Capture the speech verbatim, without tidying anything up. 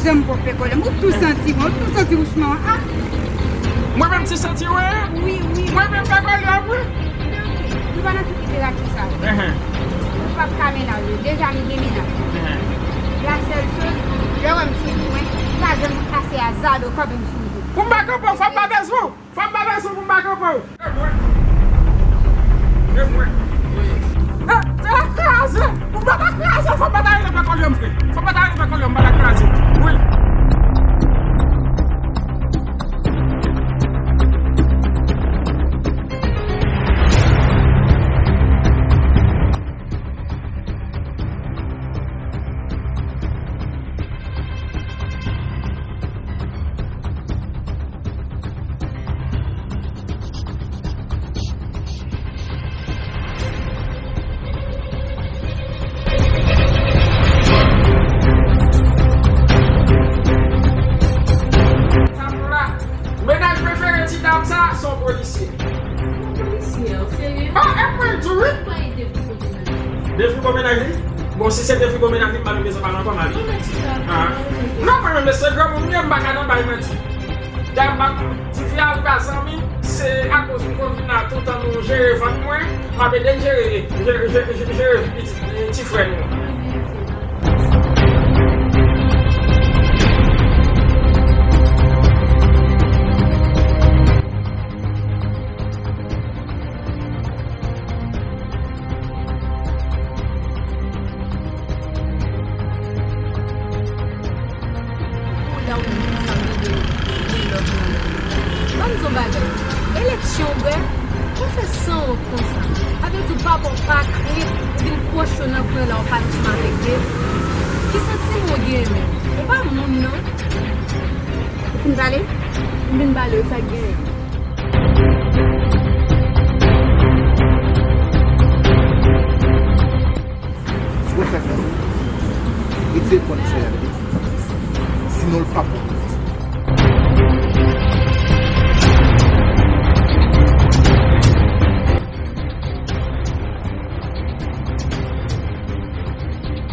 M pwòp pè kòlè m. Ou tou santi mwen, ou tou santi wouchman an. Ah! Mwen menm ti santi mwen? Wi, wi. Mwen menm pè kòlè m, wi. Nou pa nan tout literati sa. Enhen. Nou p ap ka mennaj yo. Deja nou gen mennaj. Enhen. La sèl choz, lè w wè m sou kou mwen, pa janm pase a zado kanpe m sou kou. Pou m pa kanpe w, fò m pa bezwen w. Fò m pa bezwen w pou m pa kanpe w. E mwen. E mwen. E, e kraze. Pou m pa ta kraze, fò m pa ta rele pè kòlè m vre. Fò m pa ta rele pè kòlè m, m pa ta kraze. Wi. Mennaj prefere ti dam sa, se yon polisye. Yon polisye, ou serye? Ah, e mwen di wi. Ou pa ede pou kote nan. Defi bon mennaj li? Bon, si se defi bon mennaj li, m pa menm bezwen pale ankò, m ale. Bon, men ti dam. Ah. Non, mwen menm, mesye granmoun m ye, m pa ka nan bay manti. Dam, m ap di fi a, li pa zanmi m, se akoz m konn vin la toutan nou jere vant mwen, m ap ede n jere, jere, jere, jere, jere pitit, ti frè nou an. Pou la ou menm ki sa m tande gen lòt nan men. Ban m di w bagay. Eleksyon w bwè, ou fè sanwont konsa. Avèk tout papa w pa kle, ou vin kwoche yo nan kwen la, ou pa janm avèk yo. Ki santiman w genyen menm? Ou pa moun non. Ou fin pale? M fin pale, sa k genyen?